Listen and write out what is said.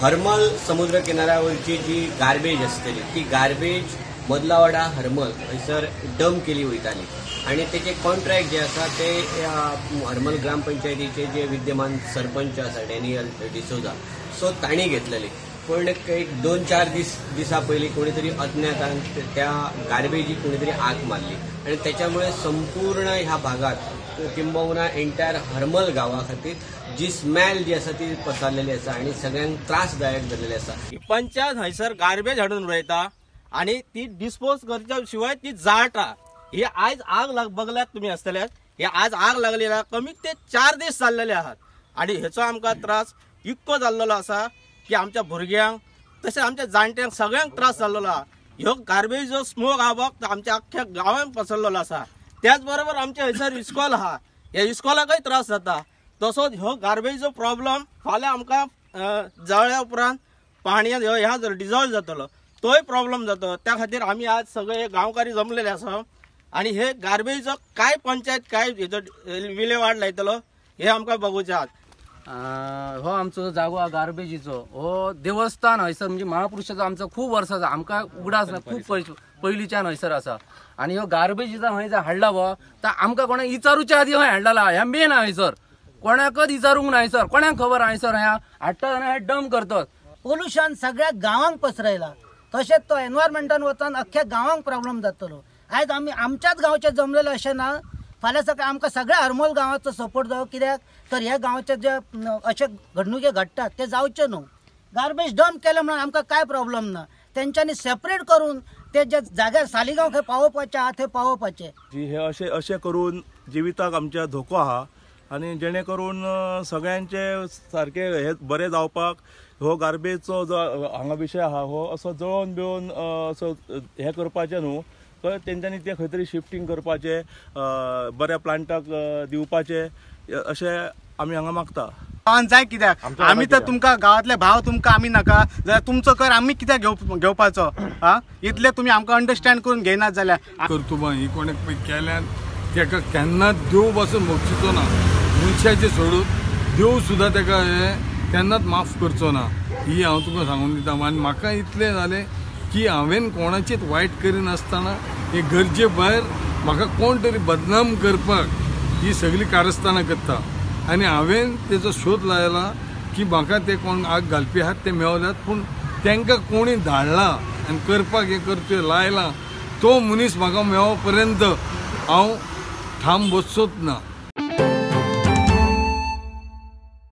हरमल समुद्र किनाऱ्यावरची जी गार्बेज आसतली ती गार्बेज मदलावाडा हरमल हयसर डंप केली वयताली आनी तेचे कॉन्ट्रॅक्ट जे आसा ते हरमल ग्रामपंचायतीचे जे विद्यमान सरपंच आसा डॅनियल डिसोजा सो तांणी घेतलेली. पण एक 2-4 दिसा पयलीं कोणी तरी अज्ञातान त्या गार्बेजीक कोणी तरी आग मारली आनी त्याच्यामुळे संपूर्ण ह्या भागात किंबहुना एंटायर हरमल गांवा खातीर जी स्मेल जी आसा ती पसरलेली आसा आनी सगळ्यांक त्रासदायक जाल्लेले आसा. पंचायत हयसर गार्बेज हाडून उडयता आनी ती डिस्पोज करच्या शिवाय ती जाळटा. ही आयज आग बगल्यात तुमी आसतले, हे आज आग लागलेली आहा, कमीत ते 4 दीस जाल्लेले आहात आनी हेचो आमकां त्रास इतको जाल्लेलो आसा की आमच्या भुरग्यांक तशेंच आमच्या जाणट्यांक सगळ्यांक त्रास जाल्लेलो आहा. ह्यो गार्बेज जो स्मोक आहा बघ तो आमच्या अख्ख्या गांवांत पसरलेलो आसा. त्याच बरोबर आमच्या हयसर इस्कॉल आहा, ह्या इस्कॉलाकय त्रास जाता. तसोच ह्यो गार्बेजचो प्रॉब्लम फाल्यां आमकां जळ्या उपरांत पाणयेन ह्या डिजॉल्व जातलो तोय प्रॉब्लम जातो. त्या खातीर आमी आज सगळे गांवकारी जमलेले आसा आनी हे गार्बेजचो काय पंचायत काय हेचो विलेवाट लायतलो हे आमकां बघूचें आहा. हो आमचो जागो आहा गार्बेजीचो, हो देवस्थान हयसर म्हणजे महापुरुषाचो आमचो खूब वर्सां आसा, आमकां उगडास ना, खूब पयलींच्यान हयसर आसा. आनी ह्यो गार्बेजीचा हय जर हाडला हो तर आमकां कोणाक विचारूच्या आदी हय हाडलेला ह्या मेन आहा. हयसर कोणाकच विचारूंक ना, हयसर कोणाक खबर आहा, हयसर ह्या हाडटा आनी हे डंप करतात. पोल्युशन सगळ्या गांवांक पसरयला, तशेंच तो एनवायरमेंटान वचून अख्ख्या गांवांक प्रॉब्लम जातलो. आयज आमी आमच्याच गांवचे जमलेले अशें ना, फाल्यां सकाळी आमकां सगळ्या हरमल गांवाचो सपोर्ट जावो, कित्याक तर ह्या गांवचे जे अशे घडणुके घडटात ते जावचे न्हू. गार्बेज डंप केलें म्हणून आमकां कांय प्रॉब्लम ना, तेंच्यांनी सेपरेट करून ते जे जाग्यार सालिगांव खंय पावोवपाचें आहा थंय पावोवपाचें. हे अशें अशें करून जिविताक आमच्या धोको आहा आनी जेणे करून सगळ्यांचे सारके हे बरें जावपाक हो गार्बेजचो जो हांगा विशय आहा हो असो जळोवन बिळोवन असो हें करपाचें न्हू, तर तेंच्यांनी ते खंय तरी शिफ्टींग करपाचें, बऱ्या प्लांटाक दिवपाचें अशें आमी हांगा मागता. गांवान जाय कित्याक आमी तर तुमकां गांवांतले भाव तुमकां आमी नाका जाल्यार तुमचो कर आमी कित्याक घेवपाचो आं, इतले तुमी आमकां अंडरस्टँड करून घेयनात जाल्यार. कर्तुबां ही कोणें केल्यान तेका केन्नाच देव पासून बक्षिचो ना, मनशाचें सोडून देव सुद्दां तेका हें केन्नाच माफ करचो ना, ही हांव तुका सांगून दिता. आनी म्हाका इतलें जालें की हांवें कोणाचीच वायट करिनासतना हे गरजे भायर म्हाका कोण तरी बदनाम करपाक ही सगळी कारस्थानां करता आनी हांवें तेजो शोध लायला की म्हाका ते कोण आग घालपी आहात ते मेवल्यात, पूण तांकां कोणी धाडला आनी करपाक हें करचें लायलां तो मनीस म्हाका मेळो पर्यंत हांव ठाम बसचोच ना.